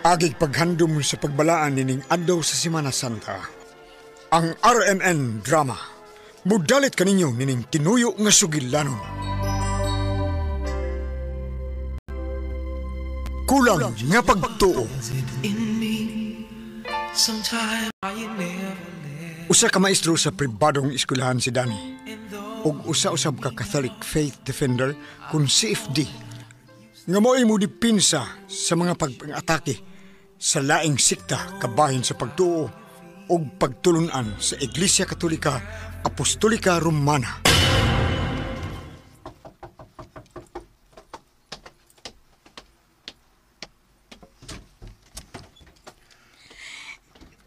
Agig paghandom sa pagbalaan nining adlaw sa Semana Santa. Ang RMN Drama. Mudalit kaninyo nining tinuyo nga sugilanon. Kulang nga pagtuo. Usa ka maestro sa pribadong eskwelahan si Danny ug usa-usab ka Catholic Faith Defender kun CFD nga mo'y mo dipinsa sa mga pag-atake sa laing sikta kabahin sa pagtuo ug pagtulunan sa Iglesia Katolika Apostolika Romana.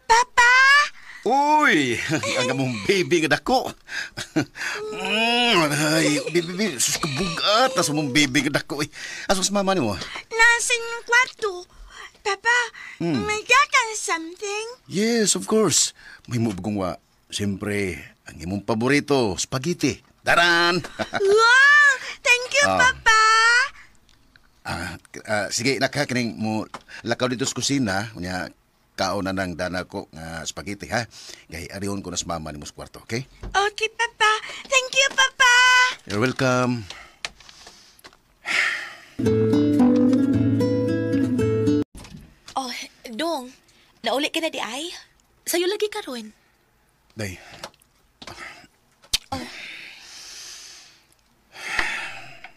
Papa! Uy! Ang among baby nga dako. Ay, baby, baby, sus kabugat tas among baby nga dako. Asa sa mama nimo? Nasa inyong kwarto. Papa, may gakan something? Yes, of course. May mubgong wa. Siyempre, ang imong paborito, spaghetti. Daran! Wow! Thank you, Papa! Sige, naka, kining mo lakaw dito sa kusina. Unya, kaon na ng dana ko nga spaghetti, ha? Gay, arihon ko na sa mama ni mo sa kwarto, okay? Okay, Papa. Thank you, Papa! You're welcome. Oh, Dong, nauli ka na di ay? Sa'yo lagi karon. Day.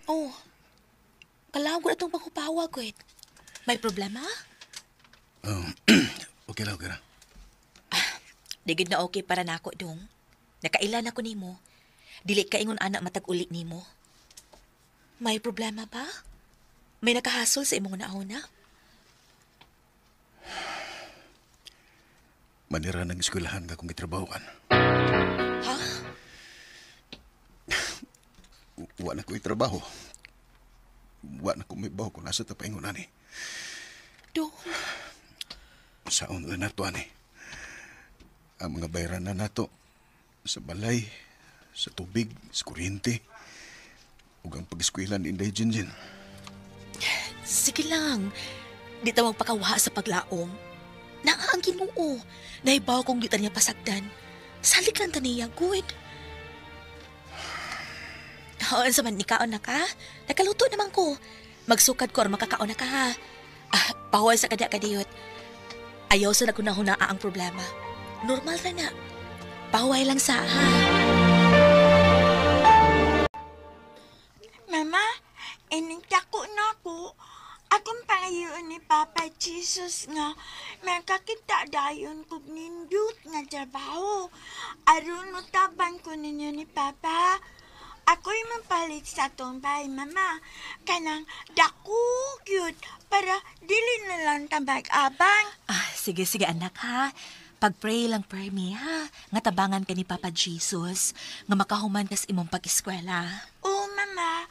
Oh, kalaw ko na itong panghupawa ko. May problema? Oh, okay lang, okay lang. Di gid na okay para nako, Dong. Nakailan ako nimo. Dili ka ingon anak matag-uli nimo. May problema ba? May nakahasol sa imong nauna? Manira ng eskwelahan nga kong gitrabahoan. Ha? Wa na ko'y trabaho. Wa na ko may baho kung nasa tapaingon ani. Dong. Saon na nato ani. Ang mga bayaran na nato sa balay, sa tubig, sa kuryente, ug ang pag-eskwela ni Inday Jinjin. Sige lang. Di ta magpakawaha sa paglaom. Naa ang Ginoo. Nahibaw kong di ta niya pasagdan. Salik lang ta niya, good. Oo, sa man, nikaon na ka? Nakaluto naman ko. Magsukad ko or makakaon na ka, ha? Ah, bawal sa kada kadiyot. Ayaw sa nagunahuna ang problema. Normal ra na. Bawal lang sa, ha? Mama, inintako na ako. Akong pangayoon ni Papa Jesus nga makakita dayon kog nindot nga trabaho. Aron motabang ko ninyo ni Papa. Ako'y mapalit sa atong bahay, Mama. Kanang dako cute para dili na lang tambag-abang. Ah, sige, sige anak ha. Pag-pray lang permi ha. Nga tabangan ka ni Papa Jesus. Nga makahuman kas imong pag-eskwela. Oo, Mama.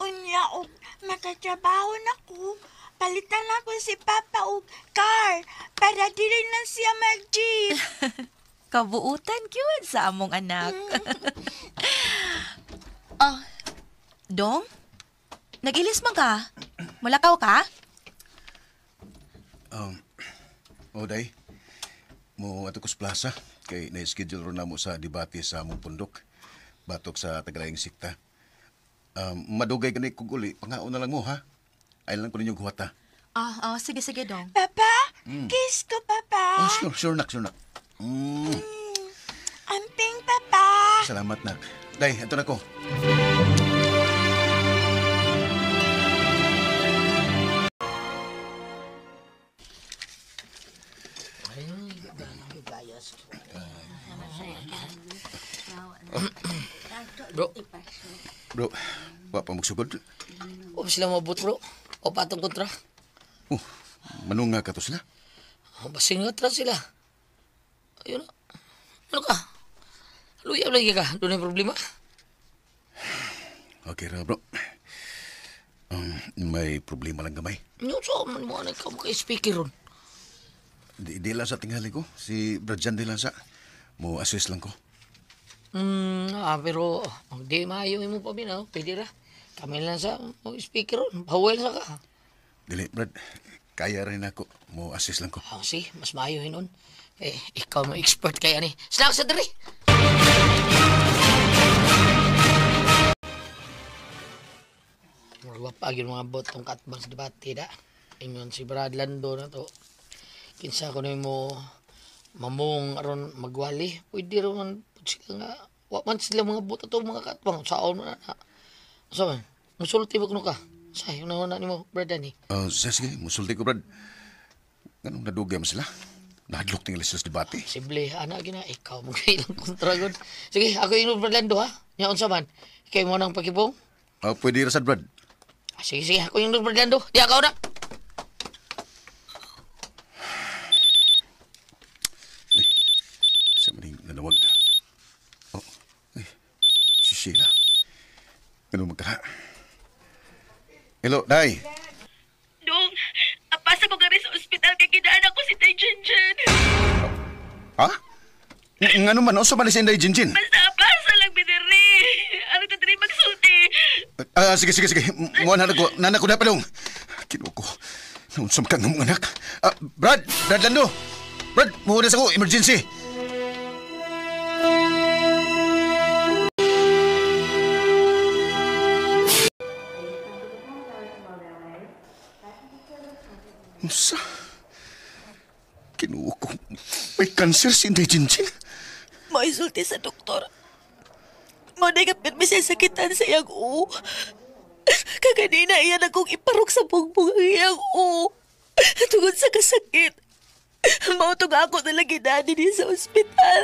Unya og makatrabaho na ko. Palitan ako si Papa og car para dili na siya mag-jeep. Kabuutan cute sa among anak. Oh, Dong? Nag-ilis man ka? Mulakaw ka? Oh, Day. Mo ato ko sa plaza kay na-schedule ron na mo sa debate sa among pundok. Batok sa Tagalayang Sikta. Madugay gani kog uli, pangaon na lang mo ha. Ay lang ko ninyo guwata. Ah, sige, sige, Dong. Papa, kiss ko, Papa. Oh, sure, sure nak, sure nak. Amping, Papa. Salamat nak. Day, ato na ko. Bro, Bro, wa pa magsugod. o sila mabot bro. O patong kontra. Oh, manunga ka to sila. O, basing nga sila. Ayun na. Ano ka? Luya lagi ka. Doon ay problema. Okay ra, bro. May problema lang gamay. Ano so, man mo anay ka maka speaker ron. Di lang sa tingali ko. Si Brad di lang sa. Mo assist lang ko. Pero di maayo imo pa binaw. Pwede ra. Kami lang sa mo speaker ron. Bawal sa ka. Dili, Brad. Kaya rin ako. Mo assist lang ko. Oh, see, mas maayo hinon. Eh, ikaw mo expert kay ani. Slack sa diri. Murag pa gyud mga botong katbang sa debate da. Ingon si Brad Lando na to. Kinsa ko nimo mamong aron magwali. Pwede ra man pud sila nga wa man sila mga bot ato mga katbang saon man na. Unsa man? Musulti ba kuno ka? Say, una nimo Brad ani. Oh, sige, musulti ko, Brad. Ganong nadugay mo sila? Nahadlok tingali sila sa debate. Sible, ana gina ikaw mo ilang kontra gud. Sige, ako ingon Brad Lando ha. Nya unsa man? Kay mo nang pakibong? Oh, pwede ra sad, Brad. Ah, sige, sige, ako yung Brad Lando. Di ako na. Sa maning nanawag. Oh, ay, si Sheila. Ganun magkala. Hello, Day. Dong, apasa ko gari sa ospital kay gidaan ako si Tay Jinjin. Ha? Ngano man, usa man si Inday Jinjin? Basta apasa lang bidiri. Ano ta diri magsulti? Ah, sige, sige, sige. Mo na ko, nana ko na pa dong. Kinuha ko. Naunsam ka nga mong anak. Ah, Brad, Brad Lando. Brad, muuna sa ko, emergency. Unsa? Kinuha ko. May cancer si Inday Jinjin. Maisulti sa doktor. Mo na kapit mi siya sakitan sa iyang u. Kaganina iya na kong iparok sa bugbog ang iyang u. Tungod sa kasakit. Mao to nga ako na lagi dani niya sa ospital.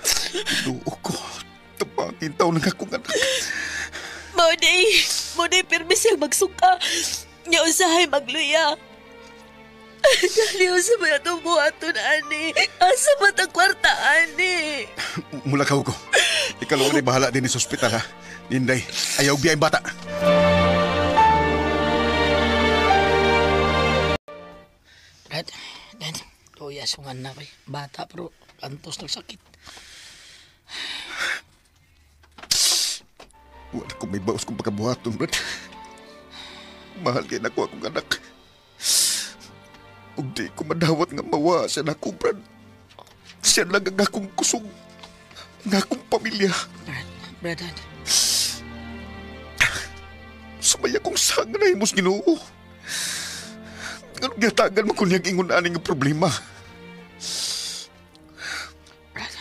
Kinuha ko. Tabangin taon ng akong anak. Mo day pirmi siyang magsuka. Nya usahay magluya. Dali sa mga itong buhaton, ani. Asa ba ang kwarta, ani? Mulakaw ko. Ikaw lang bahala din sa ospital, ha? Ninday, ayaw biyay bata. Brad, Dan, luya sa mga anak eh. Bata pero antos nagsakit. Wala ko may baos kong pagkabuhaton, Brad. Mahal kay nako akong anak. Ug di ko madawat nga mawa siya nako, Brad. Siya lang ang akong kusog. Ang akong pamilya. Brad, Dan. Sumaya kong sanga na himos Ginoo. Anong gihatagan mo kung niyang ingon ani nga problema? Brad,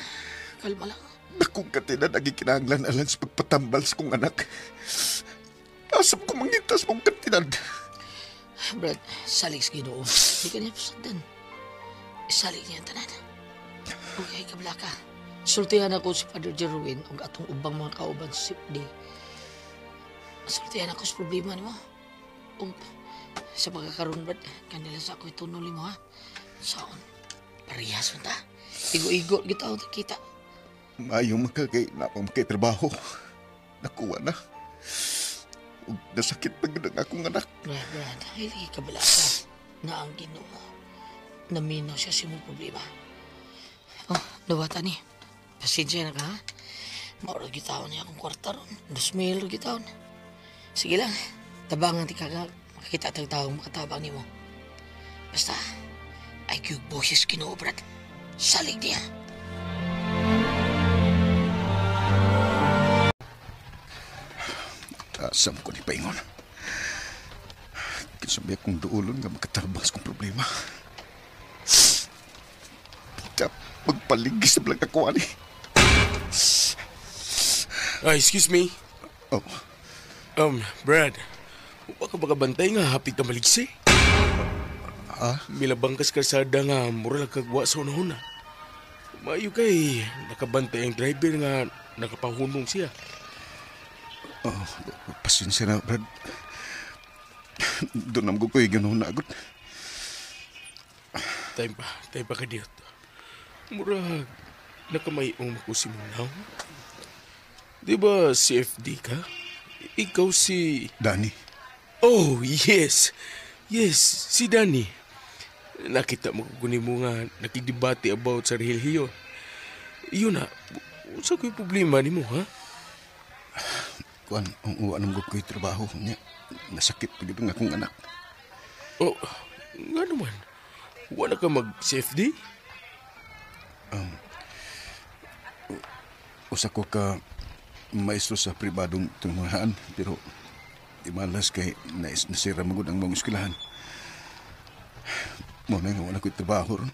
kalma lang. Nakong katinan ang gikinahanglan alang sa pagpatambal sa kong anak. Asam ko mangitas mong katinan. Brad, salig sa Ginoo. Di ka niya pasagdan. Isalig niya ang tanan. Okay, kabla ka. Sultihan ako si Father Jerwin ug atong ubang mga kauban sa SIPD. Sultihan ako sa problema nimo. Ug sa pagkakaroon, Brad, kanila sa ako itunol mo, ha? Saon? Parehas man ta. Igo-igo, kita o kita. Maayo makakay na akong trabaho. Nakuha na. Ug nasakit pa gud ang akong anak. Brad, Brad, ay kabala ka na ang Ginoo. Naminaw siya sa imong problema. Oh, dawatan ni. Pasensya na ka, ha? Maurag gitawon niya akong kwarta ron. 2,000 gitawon. Sige lang, tabangan ti ka makakita tag taong makatabang nimo. Basta, ay kyug boses Ginoo, Brad. Salig niya. Asam ko ni Paingon. Kinsabi akong duulon nga makatabang sa kong problema. Tap, magpaligis na lang ako, ani. Excuse me. Oh, Brad, baka bantay nga hapit ka maligsi? Ha? Milabang kas kalsada nga mura lang kagwa sa unahuna. Maayo kay nakabantay ang driver nga nakapahunong siya. Oh, pasensya na, Brad. Doon naman ko ko'y ganoon na agad. Time pa ka diyot. Mura nakamayong ko si Munaw. Di ba CFD ka? Ikaw si... Danny. Oh, yes. Yes, si Danny. Nakita mo ko mo nga nakidebate about sa relihiyon. Yun na, unsa ko'y problema nimo, ha? Kuan, ang uwa nang ko'y trabaho niya. Nasakit pa gid ang akong anak. Oh, nga naman. Wala ka mag-CFD? Usa ko ka maestro sa pribadong tunghahan, pero di malas kay nasira magud ang mong eskwelahan. Mo na nga wala ko'y trabaho ron.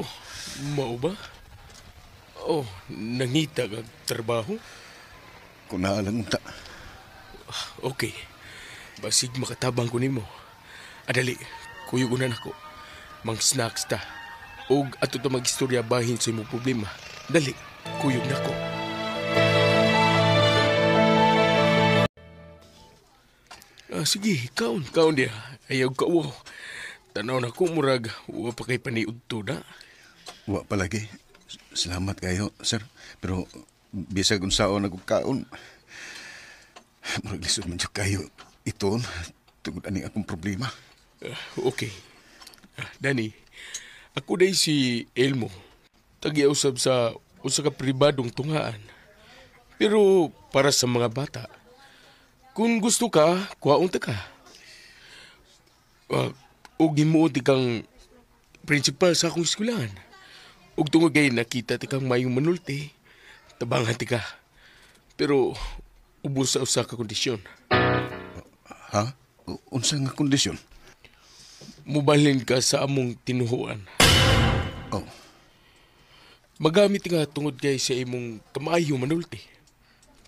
Oh, mao ba? Oh, nangita kag trabaho? Kung naalang unta. Okay. Basig makatabang ko nimo. Adali, kuyog na nako. Mang snacks ta. Og ato ta magistorya bahin sa imong problema. Dali, kuyog nako. Sige, kaon, kaon diya. Ayaw ka, wow. Tanaw na ko, murag, wa pa kay paniud to na. Wa palagi. Salamat kayo, sir. Pero bisag unsaon nagkaon, murag lisod man jud kayo iton tungod ani akong problema. Okay. Danny, ako day si Elmo. Tagiusab sa usa ka pribadong tunghaan. Pero para sa mga bata, kung gusto ka, kuhaon ta ka. Og himuon ti kang principal sa akong eskwelahan. Ug tungod kay nakita ti kang mayong manulti, tabangan ti ka. Pero ubos sa usa ka kondisyon. Ha? Unsa nga kondisyon? Mubalhin ka sa among tinuhuan. Oh. Magamit nga tungod kay sa imong kamaayo manulti.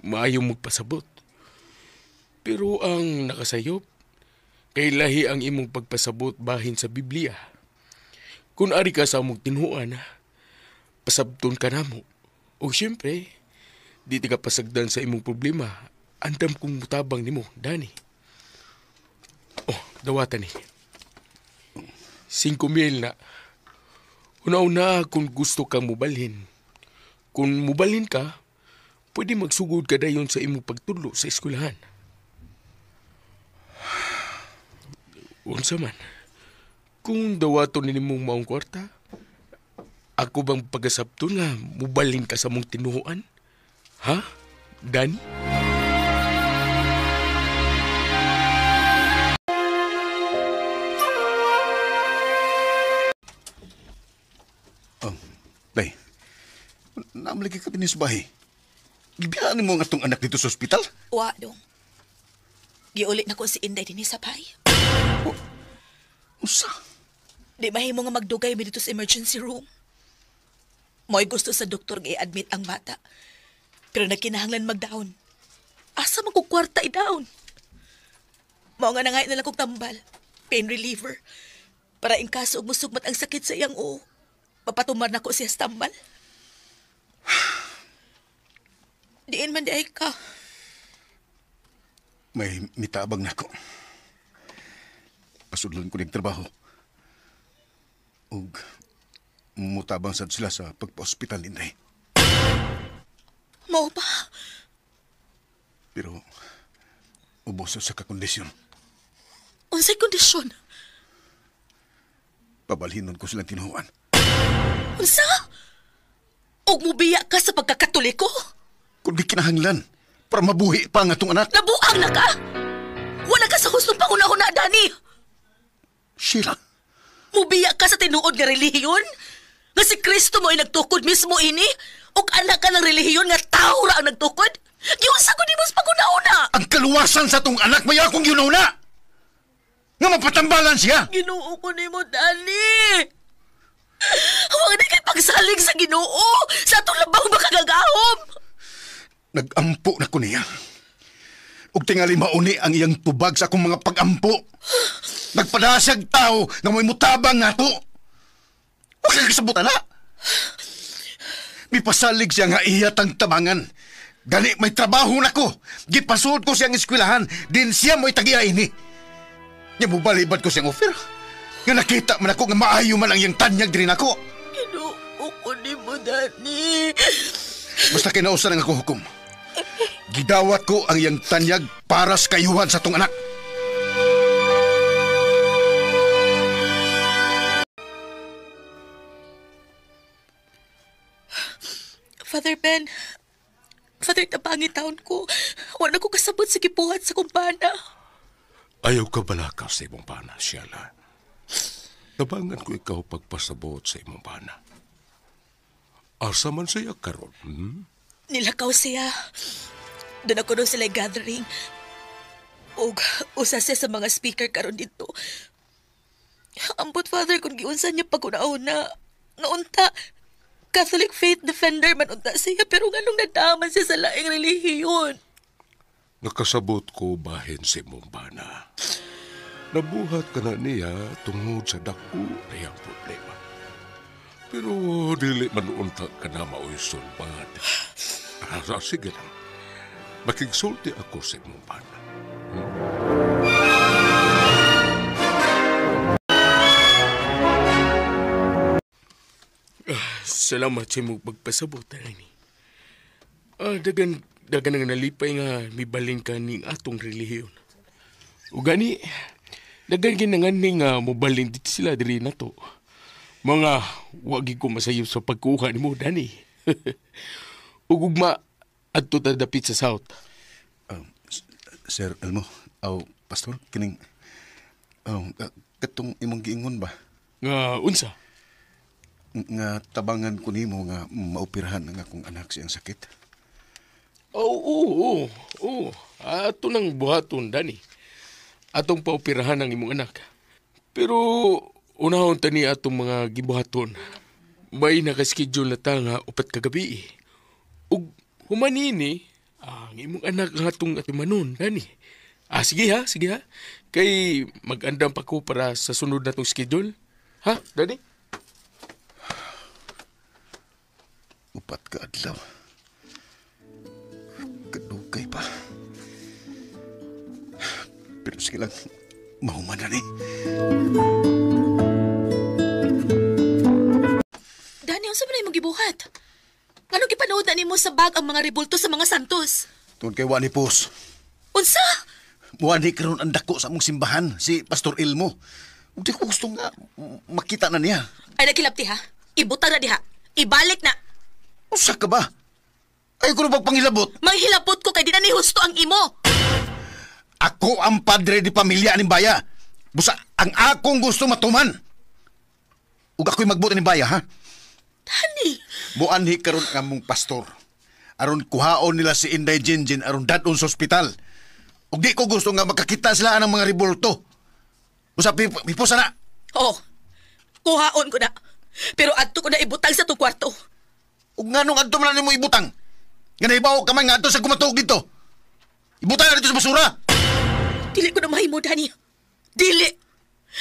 Maayo magpasabot. Pero ang nakasayop, kay lahi ang imong pagpasabot bahin sa Biblia. Kung ari ka sa among tinuhuan, pasabton ka namo. O siyempre, di ka pasagdan sa imong problema. Andam kong mutabang nimo, Danny. Oh, dawatan ni. 5,000 na. Una-una kung gusto kang mubalhin. Kung mubalhin ka, pwede magsugod ka dayon sa imong pagtudlo sa eskwelahan. Unsa man, kung dawaton ni nimong maong kwarta, ako bang pagasabto nga mubalhin ka sa mong tinuhuan? Ha, Danny? Oh, Day, namalagi ka din sa bahay. Gibiyaan mo ang atong anak dito sa ospital? Wa, dong. Giulit na ko si Inday din sa bahay. Oh, usa? Di mahimo nga magdugay mi dito sa emergency room. Mo'y gusto sa doktor nga i-admit ang bata. Pero nagkinahanglan mag-down. Asa man ko kwarta i-down? Mao nga nangay na lang kong tambal. Pain reliever. Para in kaso og musugmat ang sakit sa iyang uo. Papatumar na ko siya sa tambal. Diin man di ay ka. May mitabang na ko. Pasudlon ko ning trabaho. Ug mutabang sad sila sa pagpa-ospital, Inday. Mao ba? Pero ubos sa kakondisyon. Unsay kondisyon? Pabalhinon ko silang tinuhuan. Unsa? Og mubiya ka sa pagkakatoliko? Kung di kinahanglan, para mabuhi pa ang atong anak. Nabuang na ka! Wala ka sa hustong panguna-una, Danny! Sheila! Mubiya ka sa tinuod nga relihiyon? Nga si Kristo mo ay nagtukod mismo ini? Og anak ka ng relihiyon nga tao ra ang nagtukod? Giunsa ko nimo sa panguna-una! Ang kaluwasan sa atong anak may akong giuna-una! Nga mapatambalan siya! Ginoo ko nimo, Danny! Huwag na kay pagsalig sa Ginoo sa atong labang makagagahom! Nag-ampo na ko niya. Ug tingali mauni ang iyang tubag sa akong mga pag-ampo. Nagpadasag tao nga may mutabang nato. Huwag kang kasabutan na. Mipasalig siya nga iya tang tabangan. Gani may trabaho na ko. Gipasud ko siyang eskwelahan. Din siya mo'y tagiya ini. Nya mubalibad ko siyang offer. Nga nakita man ako nga maayo man ang iyang tanyag din ako. Ginoo ko nimo, Danny. Basta kinausan ang ako hukom. Gidawat ko ang iyang tanyag para sa kayuhan sa tong anak. Father Ben, Father, tabangi taon ko. Wala ko kasabot sa gibuhat sa kumpana. Ayaw ka balaka sa imong bana, Sheila. Tabangan ko ikaw pagpasabot sa imong bana. Asa man siya karon? Nilakaw siya. Doon ako doon sila gathering. Og usa siya sa mga speaker karon dito. Ambot, Father, kung giunsa niya pag-una-una. Ngaunta, Catholic faith defender man unta siya, pero nganong nadaman siya sa laing relihiyon. Nakasabot ko bahin si imong bana. Nabuhat ka na niya tungod sa dako niyang problema. Pero dili man unta ka na maoy sulbad. Sige lang. Makigsulti ako sa imong bana. Salamat sa imong pagpasabot, Danny. Dagan nga nalipay nga mibalin ka ning atong relihiyon. O gani, dagan ginanganing nga mobalin dito sila diri na to. Mga wagi ko masayop sa pagkuha ni mo, Danny. Ug ugma adto ta dapit sa South. Sir Elmo, aw pastor, kining katong imong giingon ba? Nga unsa? Nga tabangan ko nimo nga maoperahan ang akong anak siyang sakit. Oo. Ato nang buhaton, Danny. Atong paoperahan ang imong anak. Pero unahon ta ni atong mga gibuhaton. May nakaschedule na ta nga 4 kagabi. Ug humanini ang imong anak nga atong atimanon, Danny. Sige ha. Kay mag-andam pa ko para sa sunod na tong schedule. Ha, Danny? 4 ka adlaw. Kadugay pa. Pero sige lang, mahuman na ni. Danny, unsa man imong gibuhat? Nganong gipanood na nimo sa bag ang mga rebulto sa mga Santos? Tungod kay Wani Pos. Unsa? Wani karon ang dako sa among simbahan, si Pastor Elmo. Ug di ko gusto nga makita na niya. Ay, nagkilabti ha? Ibutang na diha. Ibalik na. Usa ka ba? Ay ko na pagpangilabot. Manghilabot ko kay di na ni husto ang imo. Ako ang padre di pamilya ning baya. Busa ang akong gusto matuman. Ug ako'y magbuot ning baya, ha? Danny. Muanhi karon ang among pastor. Aron kuhaon nila si Inday Jinjin aron dadon sa ospital. Ug di ko gusto nga makakita sila ang mga ribulto. Busa pipusa na. Oh. Kuhaon ko na. Pero adto ko na ibutang sa tong kwarto. Ug nganong adto man nimo ibutang? Nga nahibaw ka man nga adto sa kumatuog dito. Ibutang na dito sa basura. Dili ko na mahimo, Danny. Dili.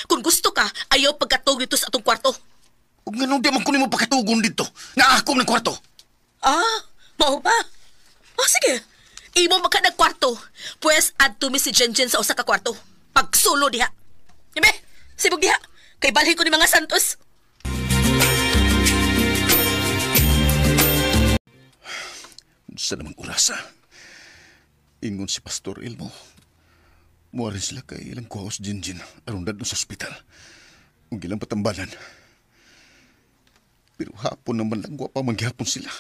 Kung gusto ka, ayaw pagkatug dito sa atong kwarto. Ug nganong di man ko nimo pagkatugon dito? Nga ako ng kwarto. Ah, mao ba? Ah, sige. Imo man ka nagkwarto. Pues adto mi si Jenjen sa usa ka kwarto. Pagsulo diha. Ime, sibog diha. Kay balhin ko ni mga Santos. Sa namang orasa, ingon si Pastor Elmo. Muarin sila kay ilang kuhaos Jinjin aron dadto sa ospital. Ug ilang patambalan. Pero hapon naman lang, wa pa manggihapon sila.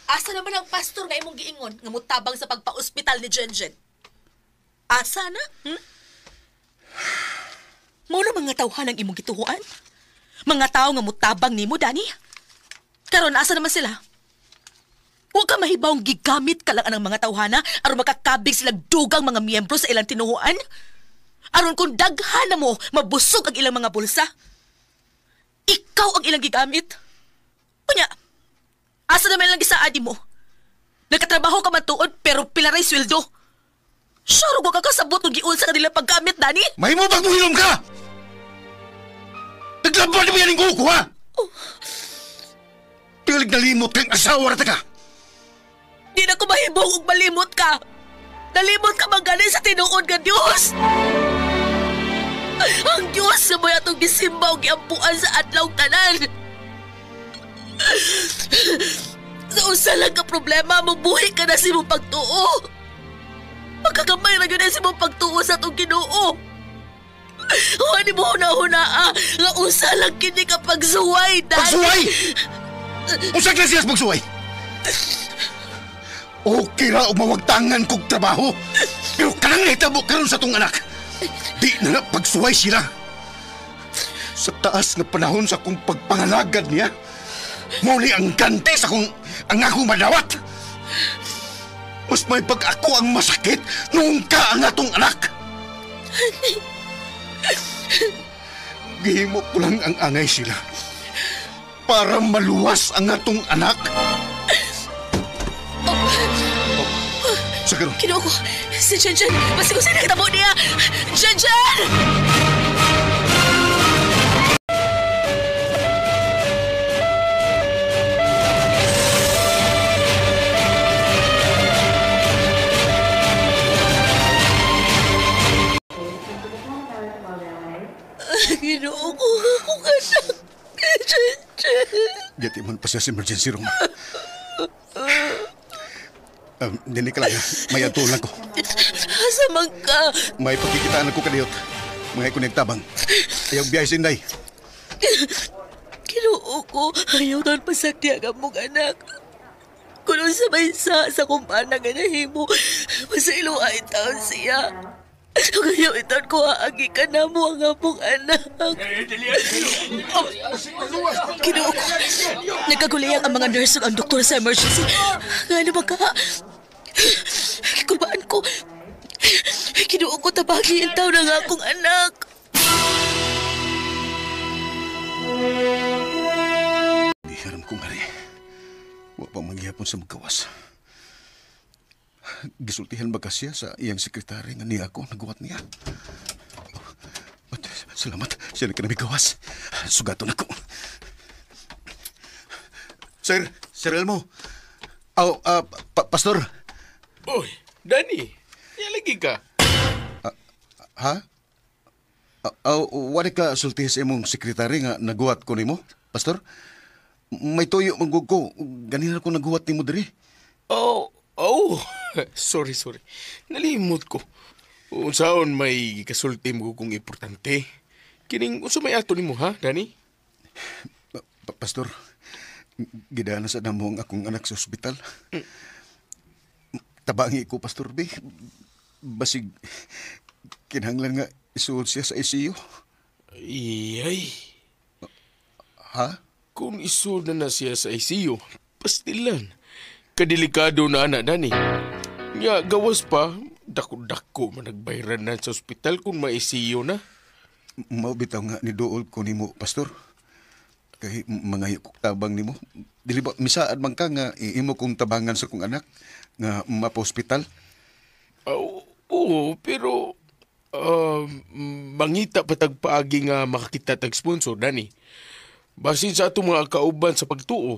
Asa naman ang pastor nga imong giingon nga mutabang sa pagpa-ospital ni Jenjen? Asa na? Mao na mga tawhan ang imong gituhuan? Mga tao nga mutabang nimo, Danny? Karon asa naman sila? Huwag ka mahibawng gigamit ka lang ang mga tawhana aron makakabig sila dugang mga miyembro sa ilang tinuhuan. Aron kung daghan na mo, mabusog ang ilang mga bulsa. Ikaw ang ilang gigamit. Unya, asa naman lang gisaad mo? Nagkatrabaho ka man tuod pero pila ray sweldo. Sure, huwag ka kasabot kung giunsa ka nila paggamit, Danny. Mahimo bang muhilom ka? Naglaban mo yan ang kuko, ha? Oh. Tigalig nalimot kang asawa rata ka. Di na ko mahibong og malimot ka. Nalimot ka man gani sa tinuod nga Dios. Ang Dios sa mo'y atong gisimba og giampuan sa adlaw tanan. Sa usa lang ka problema, mabuhi ka na sa imong pagtuo. Magkagamay ra gyud sa imong pagtuo sa atong Ginoo. Huwag ni mo huna-hunaa nga usa lang kini ka pagsuway, Daddy. Pagsuway? Usa klase as pagsuway? Okay ra og mawagtangan kog trabaho. Pero kanang nahitabo karon sa tong anak. Di na na pagsuway sila. Sa taas nga panahon sa akong pagpangalagad niya, muli ang ganti sa akong ang akong madawat. Mas may pag ako ang masakit noong ka ang atong anak. Gihimo ko lang ang angay sila para maluwas ang atong anak. Oh. Sa karon. Kinuha ko. Si Jen-Jen. Basta ko sa'yo nakitabo niya. Jen-Jen! Ginoo ko, akong anak. Jen-Jen. Gati man pa siya sa emergency room. Dili ka lang, may atuon lang ko. Asa man ka? May pagkikitaan ako kadiyot. Mga ko nagtabang. Ayaw biyahe sinday. Ginoo ko, ayaw taon pasakdi ang among anak. Kung sa may sa kumpana nga nahimo, masilo ay taon siya. Ayaw itaon ko aagi ka na mo ang among anak. Ginoo ko, nagkaguliyang ang mga nurse ang doktor sa emergency. Nga ano ba ka? Kulbaan ko. Ginoo ko, tabagi ang taon ng akong anak. Di haram kong hari. Wa pa mangyapon sa magkawas. Gisultihan ba ka siya sa iyang sekretary nga niya ako naguwat niya? But, salamat, siya na kinamigawas. Sugaton ako. Sir, Sir Elmo. Oh, Pastor. Oy, Danny, yalagi ka. Ha? Wala ka sulti sa imong sekretary nga naguwat ko nimo, Pastor? May tuyo manggug ko. Ganina ko naguwat nimo diri. Oh, sorry. Nalimot ko. Unsaon may kasulti mo kung importante. Kining unsa may ato nimo ha, Danny? Pastor, gidana sa namo ang akong anak sa ospital. Tabangi ko, Pastor B. Basig kinahanglan nga isuod siya sa ICU. Iyay. Ha? Kung isuod na siya sa ICU, pastilan. Kadelikado na anak, Danny. Nga, gawas pa, dako-dako managbayran na sa ospital kung ma-ICU na. Maubitaw nga ni Dool ko nimo, Pastor. Kay mangayo kong tabang nimo. Dili ba, misaad man ka nga imo kong tabangan sa kong anak nga mapa-ospital? Oo, pero mangita pa tagpaagi nga makakita tag sponsor, Danny. Basin sa atong mga kauban sa pagtuo,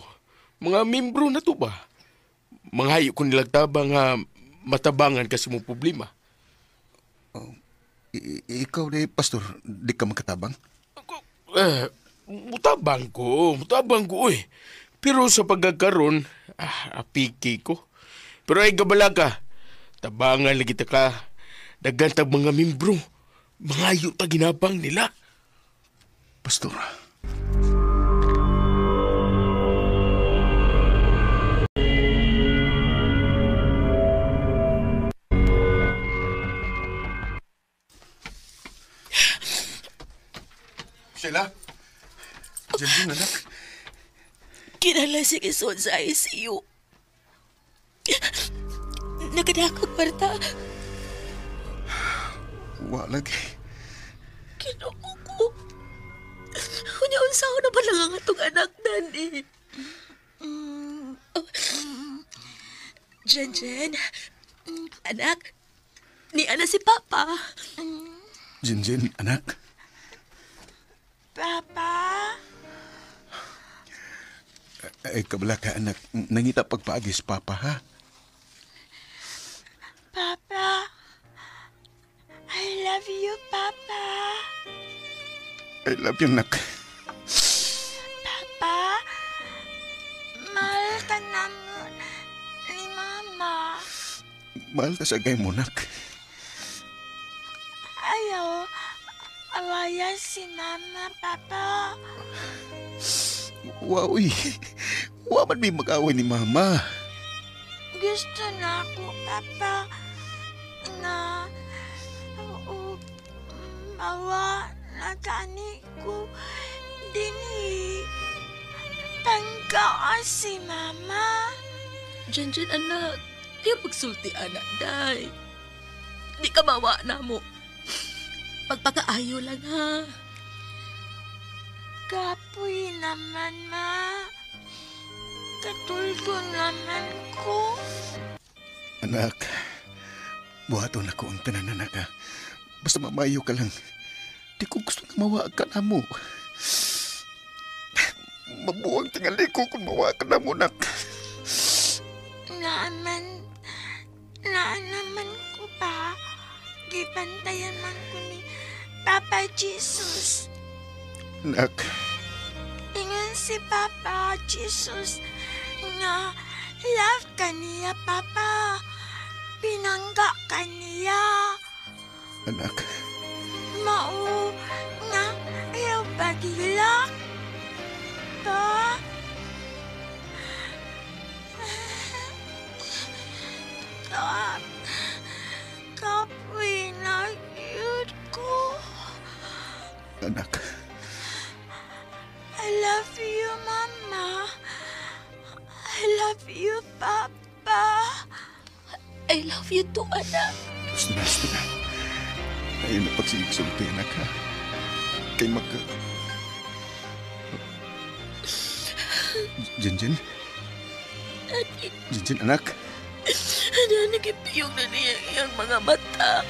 mga membro na to ba? Manghayo ko nilang tabang nga matabangan kasi mong problema. Oh, ikaw ni Pastor, di ka makatabang? Mutabang ko, eh. Pero sa pagkakaroon, apiki ko. Pero ay gabala ka, tabangan lagi ta ka. Daghan tag mga membro, mangayo ta ginabang nila. Pastor. Sheila? Diyan din, anak. Kinala si Quezon sa ICU. Nakadakag kwarta. Wa lagi. Kinuko ko. Unya-unsa ko na pala ang atong anak, Danny. Jen, Jen. Anak, ni Ana si Papa. Jen, Jen, anak. Papa? Ay, kabala ka, anak. Nangita pagpaagis, Papa, ha? Papa, I love you, Papa. I love you, anak. Papa, mahal ka naman ni Mama. Mahal ka sa gay mo, anak. Ayaw, awaya si Mama, Papa. Wow, uy. Wa man may mag-away ni Mama. Gusto na ako, Papa, na Mawa na gani ko dinhi. Pangkaa si Mama. Jen, anak. Di pagsulti, anak, day. Di ka mawa na mo. Pagpakaayo lang, ha? Kapoy naman, ma. Katulgo naman ko. Anak, buhaton ako ang tanan, anak, ha? Basta mamayo ka lang. Di ko gusto nga mawa ka na mo. Mabuang tingali ko kung mawa ka na mo, anak. Naaman ko pa. Gipantayan man ko ni Papa Jesus. Anak. Ingon si Papa Jesus nga love ka niya, Papa. Pinangga ka niya. Anak. Mao nga ayaw pagilak. Pa. Kapoy na yun ko. Anak. I love you, Mama. I love you, Papa. I love you too, anak. Gusto na. Ayaw na pagsigig-sulti, anak, ha? Kay maka... Jinjin? Jinjin, anak? Ano, nagipiyong na niya iyang mga mata.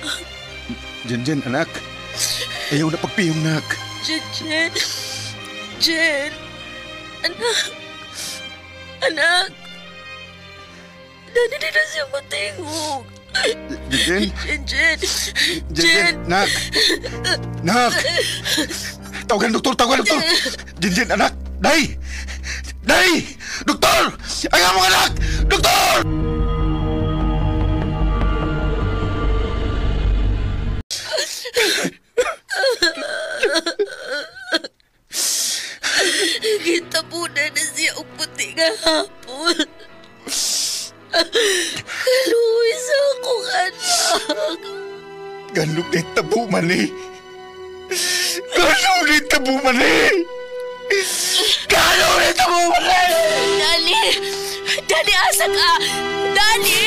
Jinjin, anak. Ayaw na pagpiyong, anak. Jinjin. Jin. Anak. Anak. Dani na siya matingog. Jinjin. Jinjin. Jinjin. Nak. Nak. Tawagan doktor, tawagan doktor. Jinjin, anak. Day. Day. Doktor. Ang among anak. Doktor. Kita po na siya og puti nga hapon. Kaluoy sa akong anak. Ganong ni tabo man eh. Ganong ni tabo man eh. Ganong ni tabo man eh. Dali! Dali, asa ka! Dali!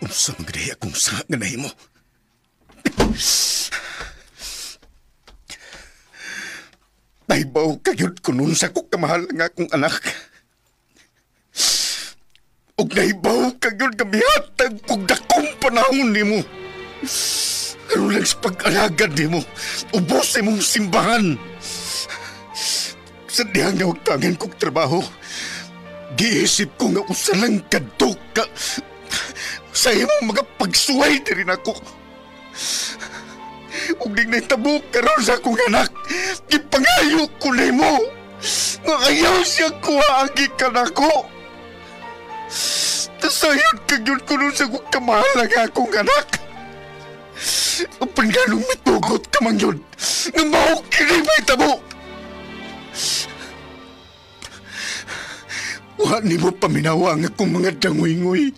Unsa man gani akong sa nga nahimo? Naibaw kayod ko nun sa ko kamahal nga akong anak. Ug naibaw kayod nga mihatag kog dakong panahon nimo. Aron lang sa pag-alagad nimo, ubos imong simbahan. Sa dihang nahugtangan kog trabaho, giisip ko nga usa lang kadto ka sa imong mga pagsuway diri nako. Ug di nahitabo karon sa akong anak, gipangayo ko nimo nga ayaw siya kuha ang gikan ako. Tasayod ka gyud ko nun sa akong kamahal ang akong anak. Apan ganong mitugot ka man yun, nga mao kini mahitabo. Wa nimo paminawa ang akong mga dangoy-ngoy,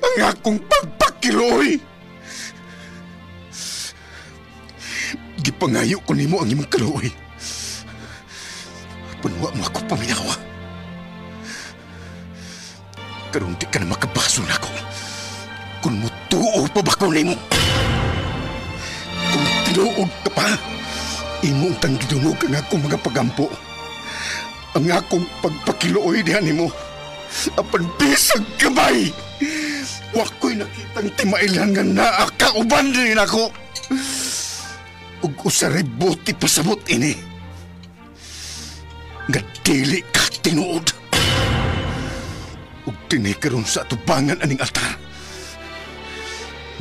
ang akong pagpakiloy. Gipangayo ko nimo ang imong kaluoy. Apan wa mo ako paminawa. Karon di ka na makabaso nako. Kung mutuo pa ba ko nimo? Kung tinuod ka pa, imong tang gidungog ang akong mga pagampo. Ang akong pagpakiluoy diha nimo. Apan bisag gamay, wa ko'y nakitang timailan nga naa kauban din ako. Ug usa ray buti pasabot ini nga dili ka tinuod. Ug dinhi karon sa atubangan aning altar,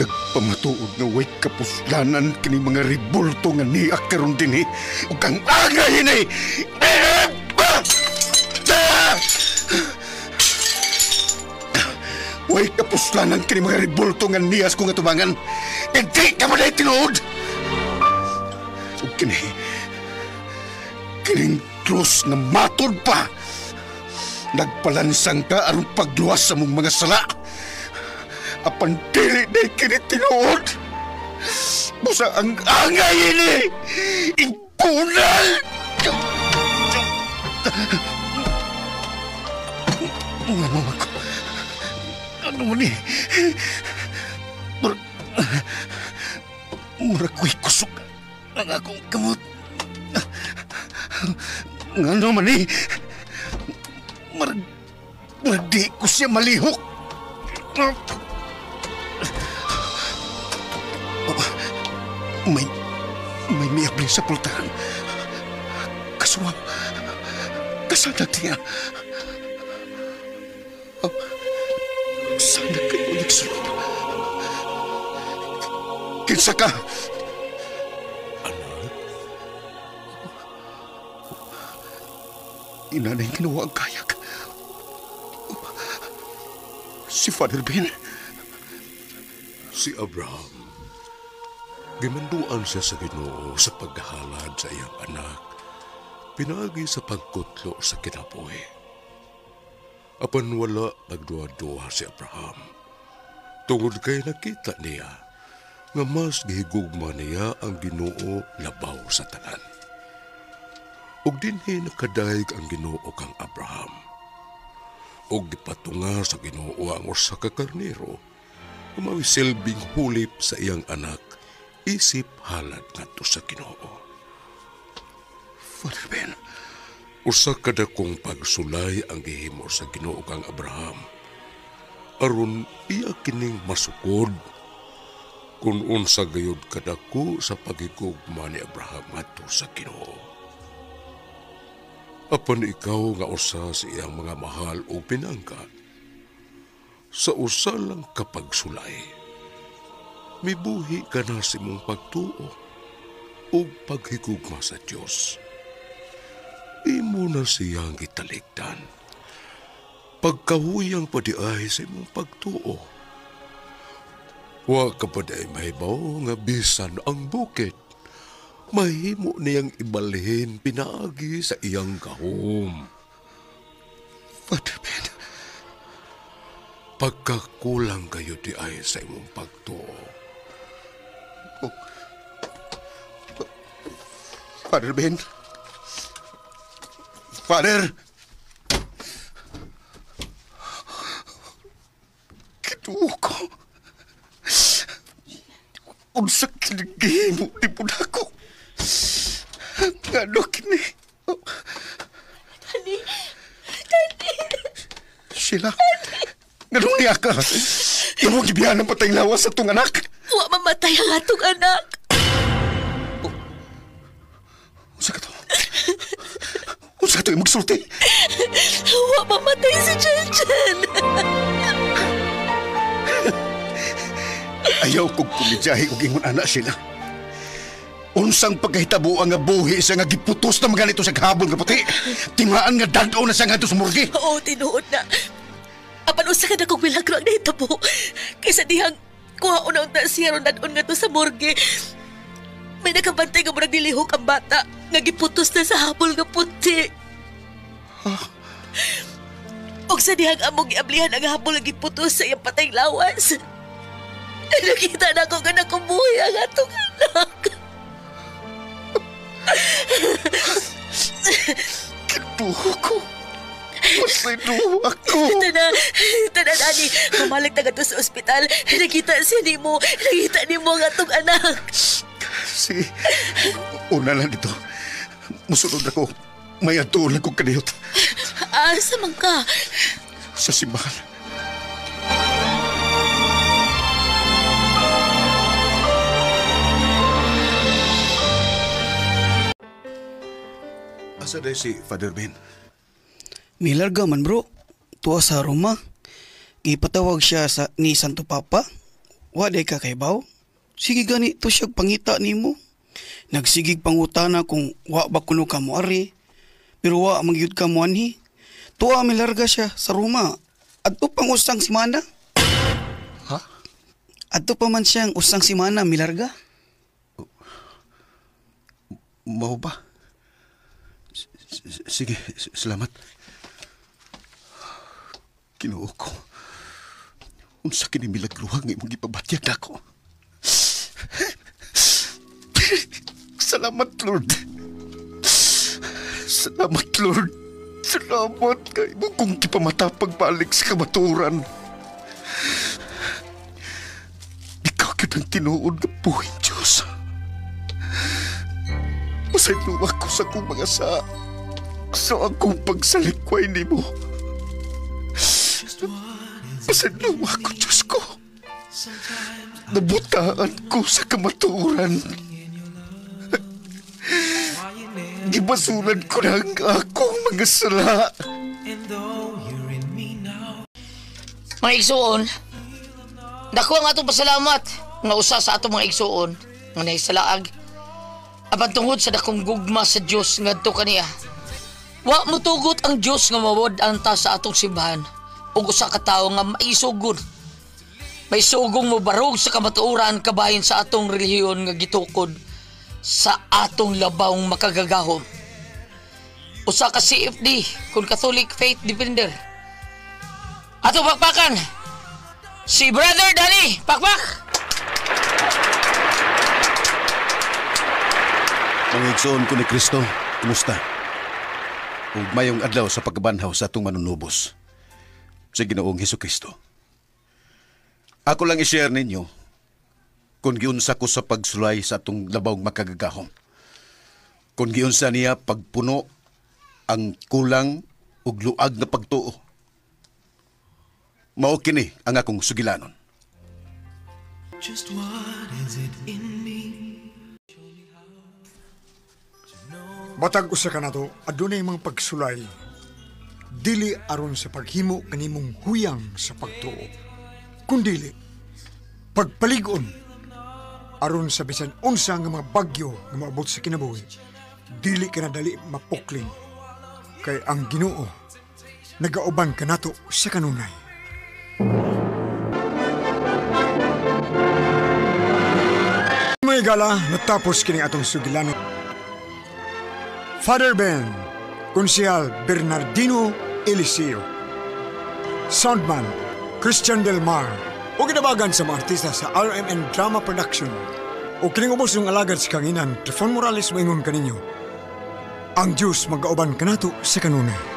nagpamatuod nga way kapuslanan kining mga ribulto nga niya karon dinhi. Ug ang angay ini way kapuslanan kini mga ribulto nga niyas kong atubangan. Hindi ka man ay tinuod. Ug kini, kining krus na matod pa. Nagpalansang ka aron pagluwas sa mong mga sala. Apan dili na kini tinuod. Busa ang angay ini. Impunal! Ano ako? Ano mo ni? Murag ko'y kusog ang akong kamot. Ngano man ni? Murag di ko siya malihok. May miabli sa pultahan. Kasuwa. Kasanag niya. Oh, sana kayo nagsulod. Kinsa ka? Anak? Inanay ginawa ang kayak. Si Father Ben. Si Abraham. Gimanduan siya sa Ginoo sa paghalad sa iyang anak, pinaagi sa pagkutlo sa kinabuhi. Apan wala nagduha-duha si Abraham. Tungod kay nakita niya nga mas gihigugma niya ang Ginoo labaw sa tanan. Ug dinhi nakadayeg ang Ginoo kang Abraham. Ug gipatunga sa Ginoo ang usa ka karnero, nga silbing hulip sa iyang anak, isip halad ngadto sa Ginoo. Father Ben, usa ka dakong pagsulay ang gihimo sa Ginoo kang Abraham. Aron iya kining masukod kung unsa gayud kadako sa paghigugma ni Abraham ngadto sa Ginoo. Apan ikaw nga usa sa iyang mga mahal o pinangka, sa usa lang kapagsulay, mibuhi ka na sa imong pagtuo o paghigugma sa Dios. Imo na siyang gitalikdan. Pagkahuyang padiay sa imong pagtuo. Wa ka pa di ay mahibaw nga bisan ang bukid, mahimo niyang ibalhin pinaagi sa iyang gahom. Father Ben, pagkakulang kayo di ay sa imong pagtuo. Oh. Father Ben. Father. Kituo ko. Unsa kinigihimo ni Punako. Ngano kini? Daddy. Daddy. Sheila. Nganong niya ka? Imo gibihan ang patay lawas sa itong anak. Wa mamatay ang atong anak. Unsa ka to? Unsa ka to imong sulti? Wa mamatay si Chen-Chen. Ayaw kong kumidyahe og ingon anak sila. Unsang pagkahitabo ang nga buhi siya nga giputos na mga nito sa ghabon nga puti. Timaan nga dad-o na siya ngadto sa morgue. Oo, tinuod na. Apan usa ka na kong milagro ang nahitabo. Kaysa dihang kuha una-unta siya ron dad-on nga to sa morgue. May nakabantay nga murag nilihok ang bata nga giputos na sa habol nga puti. Huh? Og sa dihang among giablihan ang habol nga giputos sa iyang patay lawas. Nakita na ako nga nakumuhi ang atong anak. Kituho ko. Pasaylo ako. Tana, Daddy. Pumalik na ka sa ospital. Nakita siya ni mo. Nakita ni mo ang atong anak. Sige. Una lang dito. Musunod ako. May atuon lang kong kaniyot. Asa man ka? Sa simbahan. Asa day si Father Ben? Milarga man bro. Tuwa sa Roma. Gipatawag siya sa ni Santo Papa. Wa day ka kaybaw. Sige gani to siya pangita nimo. Nagsigig pangutana kung wa ba kuno ka moari. Pero wa magyud ka moanhi. Tuwa milarga siya sa Roma. Adto pang usang simana. Ha? Adto pa man siyang usang simana milarga. Mao ba? Sige, salamat. Ginoo ko. Unsa kini milagruha nga imong gipabatyag nako. Salamat, Lord. Salamat, Lord. Salamat kay mo kong gipamata pagbalik sa kamatuoran. Ikaw gyud ang tinuod nga buhing Diyos. Pasaylo ako sa akong mga sa akong pagsalikway nimo. Pasaylo ako, Diyos ko. Nabutaan ko sa kamatuoran. Gibasulan ko na ang akong mga sala. Mga igsuon, dako ang atong pasalamat nga usa sa atong mga igsuon nga nahisalaag. Apan tungod sa dakong gugma sa Dios ngadto kaniya, wa motugot ang Dios nga mawad-an ta sa atong simbahan ug usa ka tawo nga maisugod. Maisugong mobarog sa kamatuoran kabahin sa atong relihiyon nga gitukod sa atong labawng makagagahom. Usa ka CFD kun Catholic Faith Defender. Atong pakpakan si Brother Danny. Pakpak! Mga igsoon ko ni Kristo, kumusta? Ug mayong adlaw sa pagkabanhaw sa atong manunubos, sa Ginoong Hesukristo. Ako lang i-share ninyo kung giunsa ko sa pagsulay sa atong labawng makagagahom. Kung giunsa niya pagpuno ang kulang ug luag na pagtuo. Mao kini ang akong sugilanon. Just what is it in me? Matag usa ka nato, adunay mga pagsulay. Dili aron sa paghimo kanimong huyang sa pagtuo. Kundili, pagpalig-on aron sa bisan unsa nga mga bagyo nga moabot sa kinabuhi, dili ka na dali mapukling. Kay ang Ginoo nagauban kanato sa kanunay. Mga gala, natapos kining atong sugilanon. Father Ben, Konsehal Bernardino Eliseo, Soundman Christian Del Mar, o ginabagan sa mga artista sa RMN Drama Production. O kining ubos ng alagad sa kanginan, Trifon Morales moingon kaninyo. Ang Diyos magauban kanato sa kanunay.